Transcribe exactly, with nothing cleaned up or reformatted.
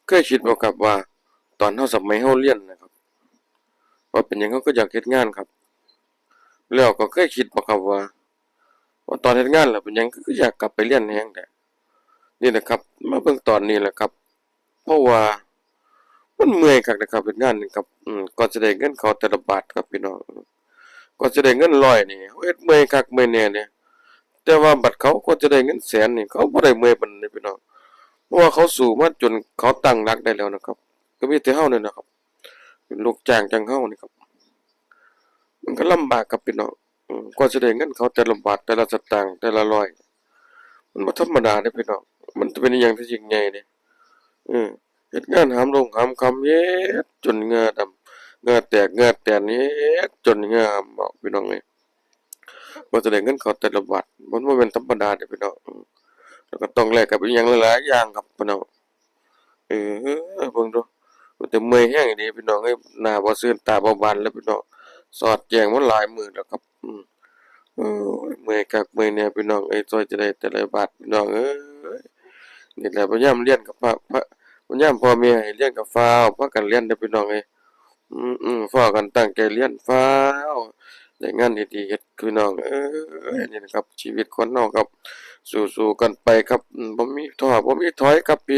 เคยคิดบ่ครับว่า ตอนเฮาสมัยเฮาเรียนนะครับ ว่าเป็นหยังเฮาคืออยากเฮ็ดงานครับ แล้วก็เคยคิดบ่ครับว่า ว่าตอนเฮ็ดงานแล้วเป็นหยังคืออยากกลับไปเรียนแฮงแท้ นี่แหละครับ มาเบิ่งตอนนี้แหละครับ เพราะว่ามันเมื่อยคักนะครับ เฮ็ดงานนี่ครับ อืม กว่าสิได้เงินเข้าแต่ละบาทครับพี่น้อง กว่าสิได้เงินร้อยนี่ เฮาเฮ็ดเมื่อยคักเมื่อยแน่เด้ แต่ว่าบัดเขากว่าสิได้เงินแสนนี่ เขาบ่ได้เมื่อยปานนั้นเด้พี่น้อง เพราะว่าเขาสู้มาจนเขาตั้งหลักได้แล้วนะครับ ก็มีแต่เฮานี่นะครับ เป็นลูกจ้างจั่งเฮานี่ครับ มันก็ลำบากครับพี่น้อง อืม กว่าสิได้เงินเขาแต่ละบาท แต่ละสตางค์ แต่ละร้อย มันบ่ธรรมดาเด้พี่น้อง มันเป็นอิหยังที่ยิ่งใหญ่เด้ เออ เฮ็ดงานหามรุ่งหามค่ำ เฮ็ดจนเหงื่อดำ เหงื่อแตก เหงื่อแตน เฮ็ดจนเหงื่อหามออกพี่น้องเอ้ย กว่าสิได้เงินเขาแต่ละบาท มันบ่แม่นธรรมดาเด้พี่น้อง อืม แล้วก็ต้องแลกกับอิหยังหลายๆอย่างครับพี่น้อง เออ เบิ่งดู แต่เมื่อยแฮงอีหลีพี่น้องเอ้ย หน้าบ่ซื่นตาบ่บานเลยพี่น้อง สอดแจ้งมาหลายมื้อแล้วครับ อืม โอ้ย เมื่อยคักเมื่อยแน่พี่น้องเอ้ย ซ่อยจะได้แต่ละบาทพี่น้องเอ้ย นี่แหละ พยายามเรียนกับพระ พระ พยายามพ่อแม่ให้เรียนกับฟ้าว พากันเรียนเด้อพี่น้องเอ้ย อืม อืม ฟ้าวกันตั้งใจเรียน ฟ้าวได้งานดีๆเฮ็ดพี่น้องเอ้ย นี่นะครับ ชีวิตคนเฮาครับ สู้ๆกันไปครับ อืม บ่มีท้อ บ่มีถอยครับพี่